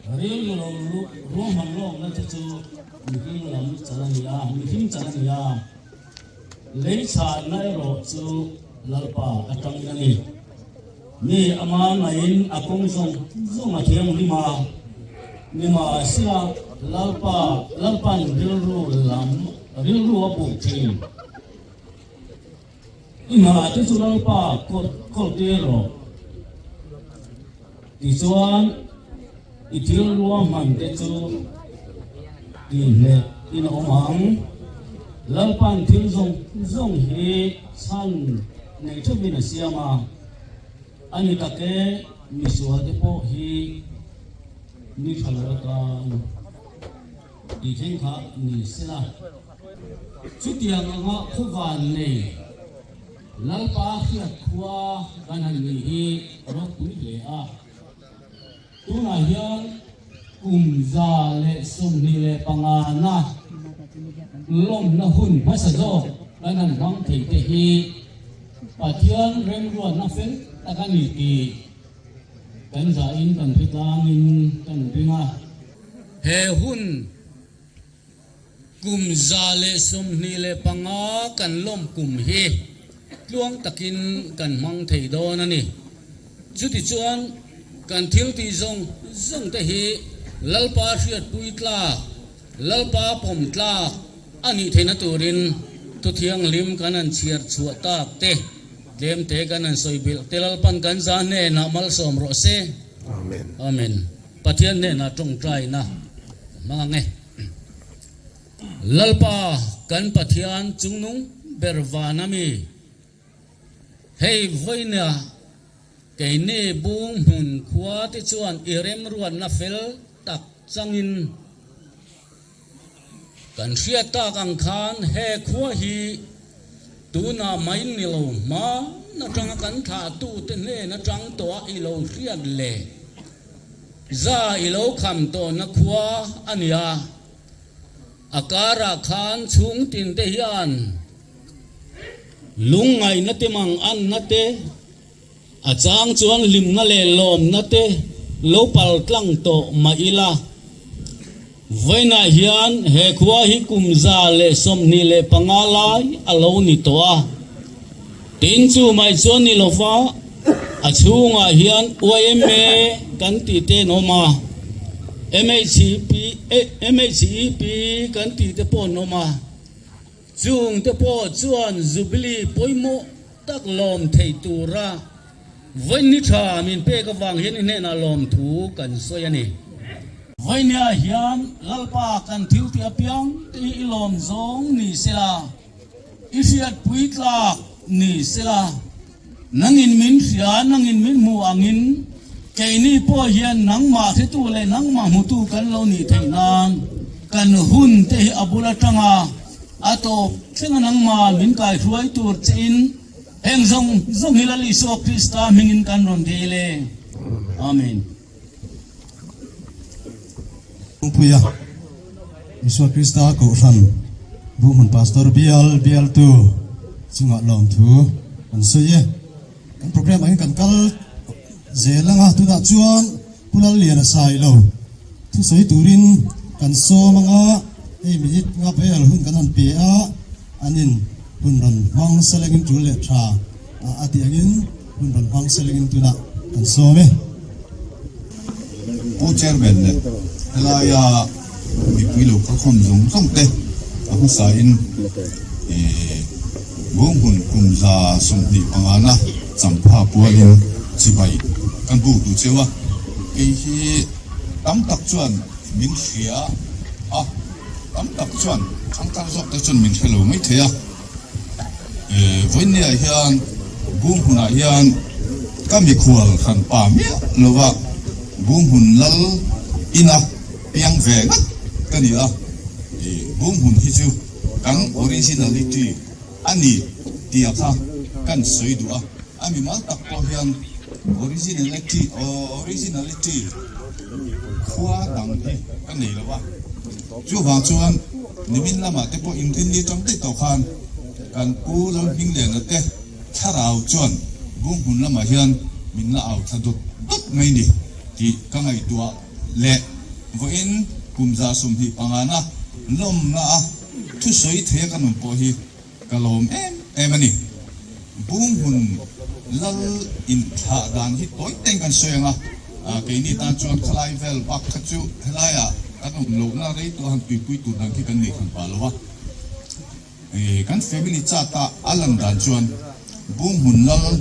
Rilru lo ruahman lawkna te chu mihring lam chan a ni a, mihring chan a ni a. Lei chhanna erawh chu Lalpa atangin a ni. Mi ama ngaiin a kawng zawng zawng a thianghlim a, nimahsela Lalpa Lalpa'n rilru lam rilru a buk thin. I hna te chu Lalpa kawt kawt tir rawh. Tichuan, i thil ruahman te chu tihhleh in a awm ang. Lalpa'n thil zawng zawng hi chhan nei theuhin a siam a, a ni tak e, misual te pawh hi ni tha lo atan. Tih thleng kha ni sela. Chutiang anga khuvan nei Lalpa hriat khua kan han nih hi ropui hle a. Tunah hian kum 125 na lawmna hun hmasa zawk kan han hmang thei te hi Pathian remruatna fel tak a ni tih kan zahin kan hritlangin kan ring a. He hun kum 125 kan lawm kum hi tluang takin kan hmang thei dawn a ni. Chutichuan kan thil tih zawng zawng te hi Lalpa hriatpui tlak, Lalpa pawm tlak a nih theihna turin thu thianghlim kan han chhiar chhuah tak te, tlem te kan han sawi bilh te Lalpan kan za hnenah malsawm rawh se. Amen. Amen. Pathian hnenah tawngtaina ka hmang ang e. Lalpa kan Pathian chungnung ber van a mi, hei vawinia keini bung hmun khua te chuan i remruatna fel tak changin kan hriat tak ang khan he khua hi tunah mai ni lo hman atanga kan thlahtute hnen atang tawh a i lo hriat le. Za i lo kham tawhna khua a ni a, a karah khan chhungtin te hian lungngaihna te mang anna te, A chang chuan hlimna leh lawmna te lo pal tlang tawh mah ila, vawiinah hian he khua hi kum 125 lai a lo ni tawh a. Tin chu mai chuan ni lova a chhungah hian yma kan tih te an awm a, MHEP MHEP kan tih te pawh an awm a. Chung te pawh chuan Jubilee pawimawh tak lawm thei tura vawiin tha min pek avang hian i hnenah lawmthu kan sawi a ni. Vawinia hian Lalpa kan thil tih apiang te hi i lawm zawng ni sela, i hriatpui tlak ni sela, nangin min hria, nangin min hmu angin keini pawh hian nangmah hretu leh nangmah hmutu kan lo nih theih nan kan hun te hi a bul atanga A tawp thlenga nangmah min kaihruai tur chein heng zawng zawng hi Lal Isua Krista hmingin kan rawn dil e. Amen. Puia Isua Krista Kohhran Buhmun Pastor Bial Bialtu chungah lawmthu an sawi e. Kan program angin kan kal zel anga tunah chuan Pu Lalliana Sailo thusawi turin kan sawm anga hei minute nga vel hun kan han pe a, an in hun rawn hmang selengin tul leh tha a tih angin hun rawn hmang selengin tunah kan sawm e. Pu Chairman leh helaia mipui lo kalkhawm zawng zawng te a hmasain Bunghmun kum 25 na champha pualin chibai kan buk duh cheu a, kei hi tam tak chuan min hria a, tam tak chuan thangthar zawk te chuan min hre lo mai thei a. Vawinia hian Bunghmunah hian ka mikhual hran pa miah lova Bunghmun lal ina piang ve ngat ka ni a, Bunghmun hi chu kan originality a ni tia kha kan sawi duh a, a mimal tak pawh hian originality originality khua dang hi ka nei lo a, chuvang chuan nimin lamah te pawh inrinni tang daih tawh khan kan pu Lalhmingliana te thlarau chuan Bunghmun lamah hian min la au thla dawt dawt mai ni tih ka ngaihtuah leh. Vawiin kum 125 na lawmna a thusawi thei a ka nun pawh hi ka lawm em em a ni. Bunghmun lal inthlah dan hi tawi teng kan sawi ang a, keini tan chuan khalai vel bak kha chu helaiah kan awm lohna rei tawh han tuipui tur dan khi kan nei hran pah lo a. Kan family chart a a lan dan chuan Bunghmun lal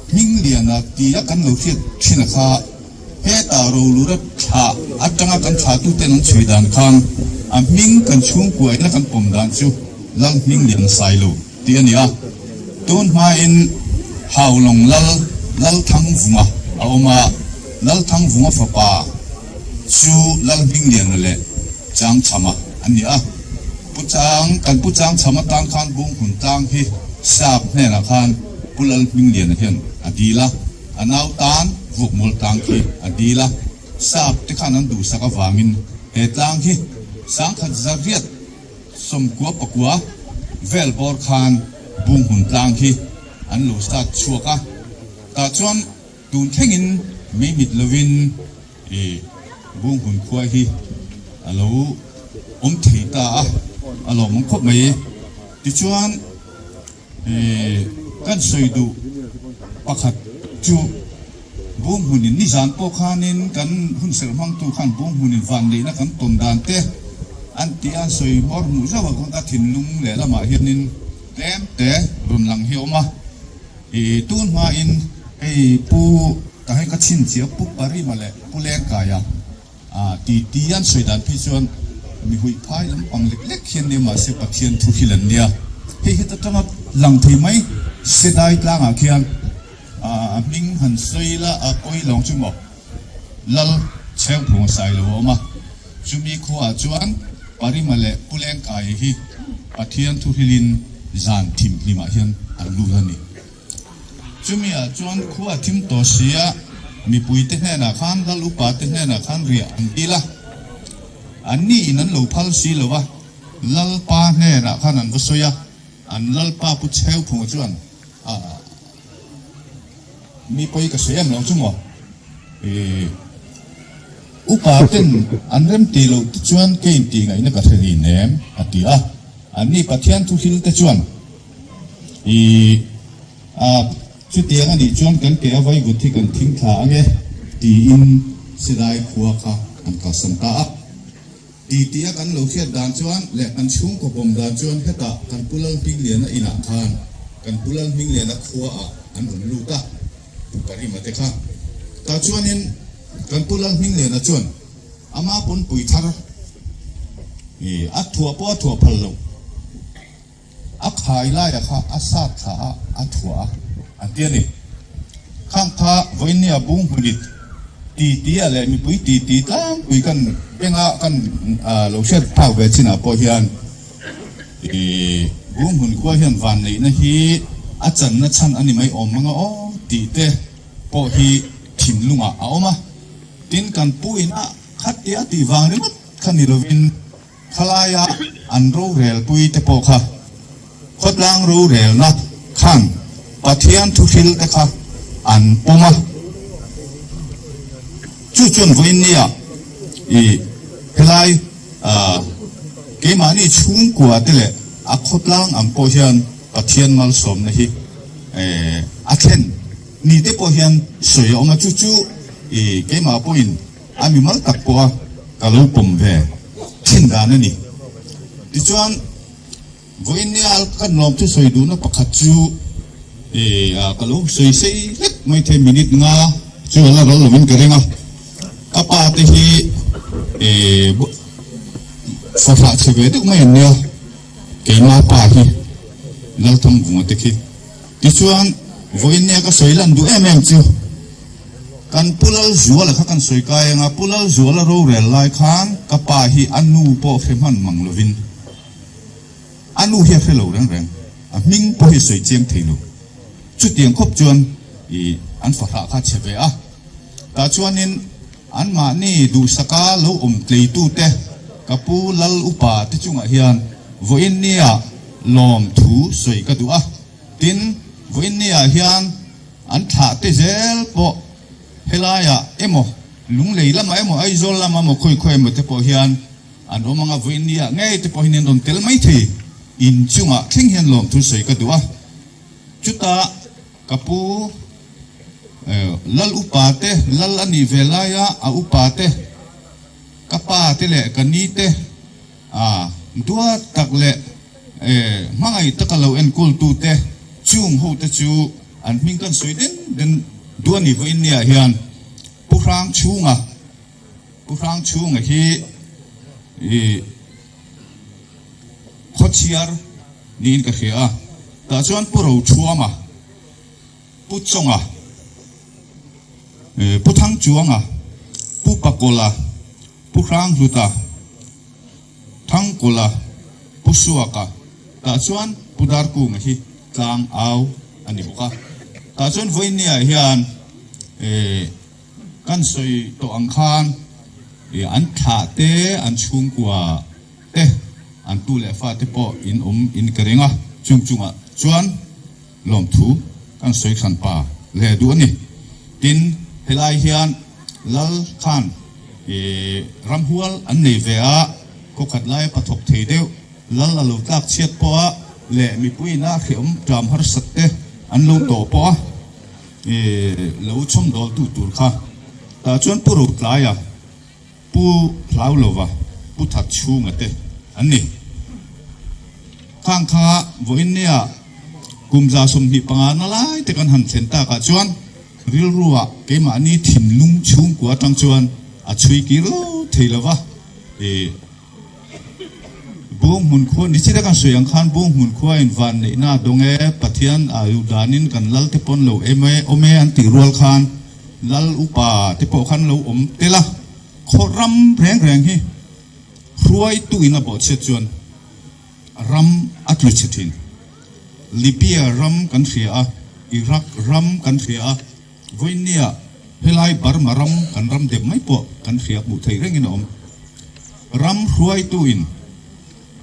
Hmingliana tia kan lo hriat thin a kha hetah Rolura thlah atanga kan thlahtuten an chhui dan khan a hming kan chhungkua ina kan pawm dan chu Lal Hmingliana Sailo tih a ni a. Tun hmain Haulawng lal Lalthangvunga a awm a, Lalthangvunga fapa chu Lal Hmingliana leh Changchhama an ni a. Pu Chang, kan Pu Chang chham atan khan Bunghmun tlang hi Sap hnenah khan Pu Lalhmingliana hian a dil a, a nau tan Vukmual tlang khi a dil a, Sap te khan an duhsak avangin he tlang hi sangkhat zariat sawmkua pakua vel bawr khan Bunghmun tlang hi an lo start chhuak a, tah chuan tun thlengin mei mit lovin I Bunghmun khua hi a lo awm thei ta a, a lawmawm khawp mai. Tichuan kan sawi duh pakhat chu Bunghmunin nizan pawh khanin kan hun serh hmangtu khan Bunghmunin vanneihna kan tawn dan te an tih a, an sawi hmawr hmuh zauh a, ka thinlung lehlamah hianin tlem te rawn lang hi a awm a. I tun hmain hei Pu ka hei ka chhinchhiah Pu Parima leh Pu Lengkaia ti ti an sawi dan phei chuan mi huih phai lampang lek lek hian nia mahse Pathian thu hi lan nia. Hei heta tanga lang thei mai Sedai tlangah khian a hming han sawi la a pawi lawng chu maw Lal Chhengphunga sai lo a awm a, chumi khuaah chuan Parima leh Pu Lengkaia hi Pathian thu hrilhin zan thim hlimah hian an lut a ni. Chumiah chuan khua a thim tawh si a, mipuite hnenah khan Lal upate hnenah khan riah an dil a, anni in an lo phal si lo va, Lalpa hnenah khan an va sawi a, an Lalpa Pu Chheuphunga chuan a. Mi pawi ka sawi em lo chu maw? Ih, upa ten an rem tih loh te chuan ka intih ngaihna ka hre rih nem, a ti a. Anni Pathian thu hil te chuan, Ih, a, chutiang a nih chuan kan ke a vaivut hi kan thing thla ang e, tiin Silai khua kha an kalsan ta a. Titi a kan lo hriat dan chuan leh kan chhungkaw pawm dan chuan hetah kan Pu Lalhmingliana inah khan kan Pu Lalhmingliana khua ah an rawn lut a, Pu Parima te kha. Tah chuanin kan Pu Lalhmingliana chuan ama pawnpui thar a thuah pawh a thuah phal loh. A khai laia kha a sat thla a, a thuah a, an ti a ni. Khang kha vawinia bung hmunit titi ah leh mipui titi tlangpui kan benga kan lo hriat phak ve chinah pawh hian i bung hmun khua hian vanneihna hi a channa chhan a ni mai awm anga aw tih te pawh hi thinlungah a awm a. Tin, kan pu ina khatia tih vang ringawt kha ni lovin, Khalaia an rorelpui te pawh kha khawtlang rorelna khan Pathian thuhril te kha an pawm a, chu chuan vawiin nia i helai keimahni chhungkua te leh a khawtlang ang pawh hian Pathian malsawmna hi a thlen ni te pawh hian sawi a awm a, chu chu i keimah pawhin A mimal tak pawha ka lo pawm ve thin dan a ni. Tichuan, vawiin nia ka nuam chu sawi duhna pakhat chu ka lo sawi sei hlek mai thei minute nga chu a la ral lovin ka ring a. Ka pa te hi fahrah chhe ve deuh mai an nia, keima pa hi Lalthangvunga te khi. Tichuan, vawiin nia ka sawi lan duh em em chu, kan Pu Lalzuala kha kan sawi kai ang a, Pu Lalzuala rorel lai khan ka pa hi a nu pawh hre hman mang lovin, a nu hi a hre lo reng reng, a hming pawh hi a sawi chiang thei lo. Chutiang khawp chuan i an fahrah kha a chhe ve a. Tah chuanin anmahni duhsaka lo awm tleitute ka Pu Lal Upa te chungah hian vawiin nia lawm thu sawi ka duh a. Tin, vawiin niah hian an thlah te zel pawh helaiah emaw. Lunglei lamah emaw Aizawl lamah emaw khawi khawi emaw te pawh hian an awm anga vawiin nia ngei te pawh hian an rawn tel mai thei. In chungah thleng hian lawmthu sawi ka duh a. Chutah ka pu Lal upa te, Lal a nih ve laia a upa te, ka pa te leh ka ni te a duat tak leh hmangaih taka lo enkawl tu te chung ho te chu an hming kan sawi den den duh a ni vawiin nia hian Pu Hrangchhunga, Pu Hrangchhunga hi ih khawchhiar niin ka hria a, tah chuan Pu Rochhuama, Pu Chawnga, Pu Thangchuanga, Pu Pakawla, Pu Hranghluta, Thangkawla, Pu Suaka, tah chuan Pu Darkunga hi tlang au a ni bawk a. Tah chuan vawinia hian kan sawi tawh ang khan an thlah te, an chhungkua te, an tu leh fa te pawh in awm in ka ring a, chung chungah chuan Lawmthu kan sawi hran pa leh duh a ni. Tin, helai hian Lal khan ih ramhual an nei ve a, khawkhat laia pathawk thei deuh Lal a lo tlak chhiat pawh a leh mipuiin a hreawm ṭam harsat te an lo tawh pawh a ih lo chhawmdawl tu tur kha. Tah chuan Pu Rotlaia. Pu Hlaulova, Pu Thatchhunga te an ni. Khang kha vawiin nia kum 25 na lai te kan han thlen takah chuan rilruah keimahni thinlung chhungkua atang chuan a chhui kir lo thei lo va. Ih Bung hmun khua ni chita kan sawi ang khan Bung hmun khua in van neihna a dawng e, Pathian a u danin kan lal te pawn lo em e, awm e an tih rual khan Lal upa te pawh khan lo awm tel a, khaw ram reng reng hi hruaitu in a bawhchhiat chuan ram a tlu chhe thin. Libya ram kan hria a, Iraq ram kan hria a, vawinia helai Burma ram kan ram dep mai pawh kan hria hmuh theih rengin a awm. Ram hruaitu in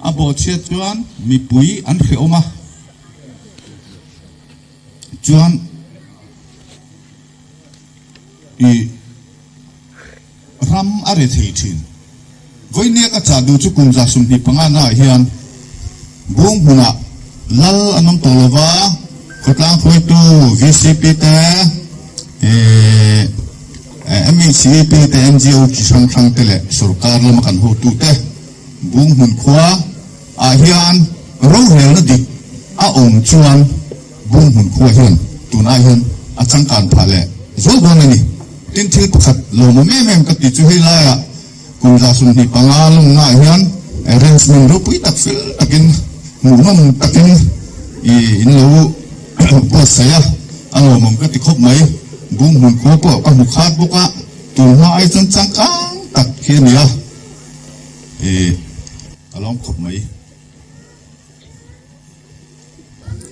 a bawhchhiat chuan mipui an hreawm a, chuan I ram a re thei thin. Vawinia ka chah duh chu kum 25 naah hian bung hmunah lal an awm tawh lo va, khawtlang hruaitu VCP te, MECP te, NGO chi hrang hrang te leh sorkar lama kan hotu te bung hmun khua ah hian rorelna dik a awm chuan Bung hmun khua hian tun ai hian a changkan phah leh zual dawn a ni. Tin thil pakhat lawmawm em em ka ti chu hei laiah kum 25 lawmnaah hian arrangement ropui tak fel takin hmuhnawm takin i in lo buatsaih a, a lawmawm ka ti khawp mai. Bung hmun khua pawh ka hmu khat bawk a, tun hma ai chuan changkang tak hi a ni a, i ka lawm khawp mai.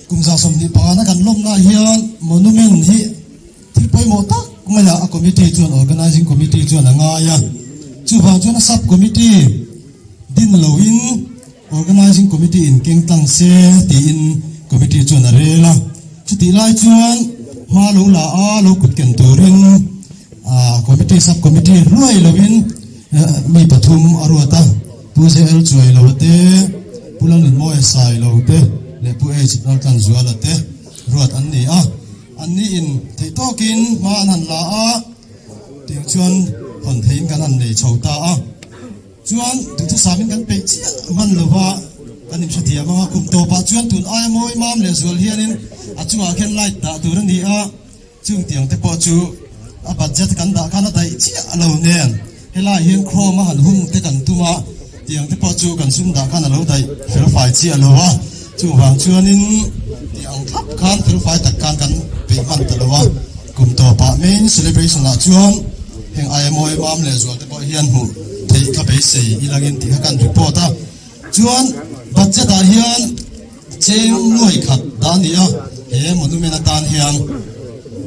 Kum 25 na kan lawmna hian monument hi thil pawimawh tak maiah a committee chuan organising committee chuan a ngai a, chuvang chuan a sub committee din loin organising committee in keng tlang se tiin committee chuan a rel a, chutih lai chuan hma lo la a lo kut ken turin committee sub committee hluai loin mi pathum a ruat a. Pu JL Chuailo te, Pu Lalnunmawia Sailo te leh Pu H Laltlanzuala te ruat an ni a. An ni in theih tawkin hma an han la a, tiang chuan hawn theiin kan han nei chho ta a. Chuan duhthusam in kan peih chiah hman lova kan inhrethiam ang a, kum tawpah chuan tun aia mawi mam leh zual hianin a chungah khian light dah tur a ni a. Chung tiang te pawh chu a budget kan dah khan a daih chiah lo nen helai hian chrome a han hung te kan tum a, tiang te pawh chu kan sum dah khan a lo daih felfai chiah lo a, chuvang chuanin tih ang thlap khan felfai tak khan kan peih hman ta lo a, kum tawpah main celebration ah chuan heng IMO mam leh zual te pawh hian hmuh theih kha beisei ilangin tih kha kan report a, chuan budget ah hian. Cheng nuai khat dah a ni a, he monument atan hian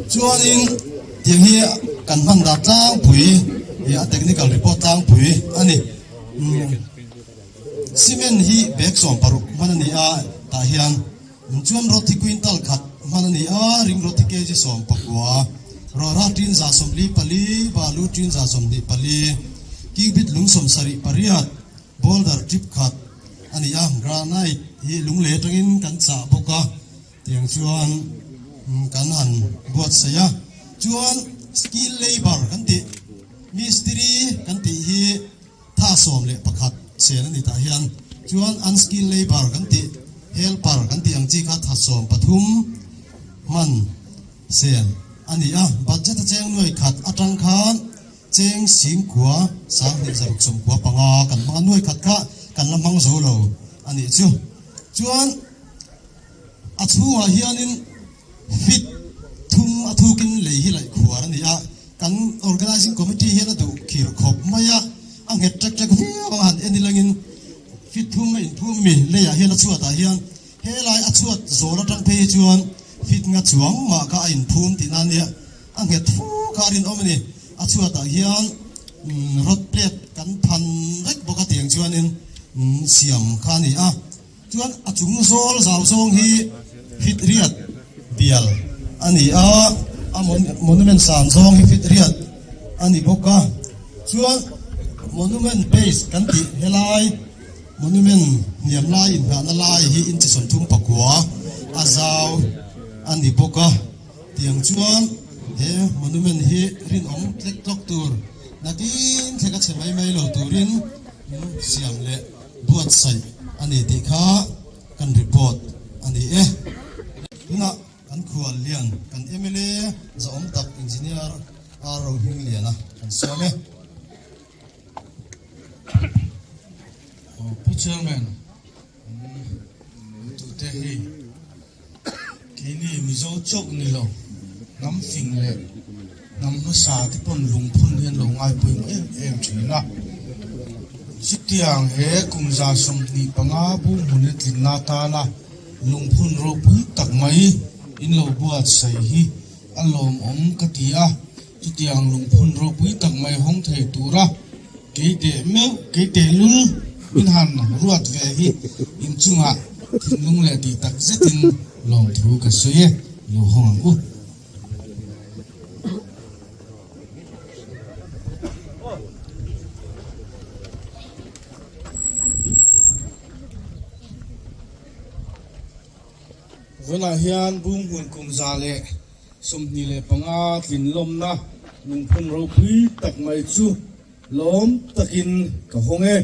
chuanin tiang hi kan hman dah tlangpui ih a technical report tlangpui a ni. Cement hi bag 60 hman a ni a, tah hian chuan rod hi quintal khat hman a ni a, ring rod hi kg 19. Rawra tin 144, balu tin 24, cubic lung 78, boulder trip khat a ni a, granite hi lunglei atangin kan chah bawk a, tiang chuan kan han buatsaih a. Chuan skill labour kan tih, mistiri kan tih hi tha 11 sel a ni tah hian chuan unskilled labour kan tih, helper kan tih ang chi kha tha 13 hman sel a ni a. Budget a cheng nuai khat atang khan cheng singkua sanghnih zaruk sawmkua panga kan hmang a, nuai khat kha kan la hmang zo lo a nih chu. Chuan a chhungah hianin Feet thum a thukin lei hi laih khuar a ni a, kan Organising Committee hian a duh khir khawp mai a, a nghet ṭek ṭek viau ang a han en ilangin feet thum a inphum mi leiah hian a chhuatah hian helai a chhuat zawl aṭang phei hi chuan feet nga chuang mah kha a inphum tihna a nia, a nghet fu kha a rinawm a ni. A chhuatah hian rod plate kan phan vek bawk a tiang chuanin siam kha a ni a. Chuan a chung zawl zau zawng hi fit riat bial a ni a, a monument san zawng hi fit riat a ni bawk a. Chuan monument base kan tih helai monument hniam lai inngahna lai hi inchi 39 a zau a ni bawk a. Tiang chuan he monument hi rinawm tlek tlawk tur nakin thlek a chhe mai mai lo turin siam leh Buatsaih a ni tih kha kan report a ni e. Tunah kan khual lian kan mla zahawm tak Engineer R Rohmingliana kan sawm e. Pu Chairman, tute hei Keini Mizo chauh ni lo, hnam fing leh hnam hmasa te pawn lungphun hi an lo ngai pawimawh em em thin a. Chutiang he kum 25 bu hmun a tlinna atana lungphun ropui tak mai in lo buatsaih hi a lawmawm ka ti a. Chutiang lungphun ropui tak mai hawng thei tura kei teh meuh, kei teh lul min han ruat ve hi inchungah thinlung leh tih tak zetin lawmthu ka sawi e, lo hawng ang u. Vawiinah hian Bunghmun kum 125 tlinlawmna lungphun ropui tak mai chu lawm takin ka hawng e.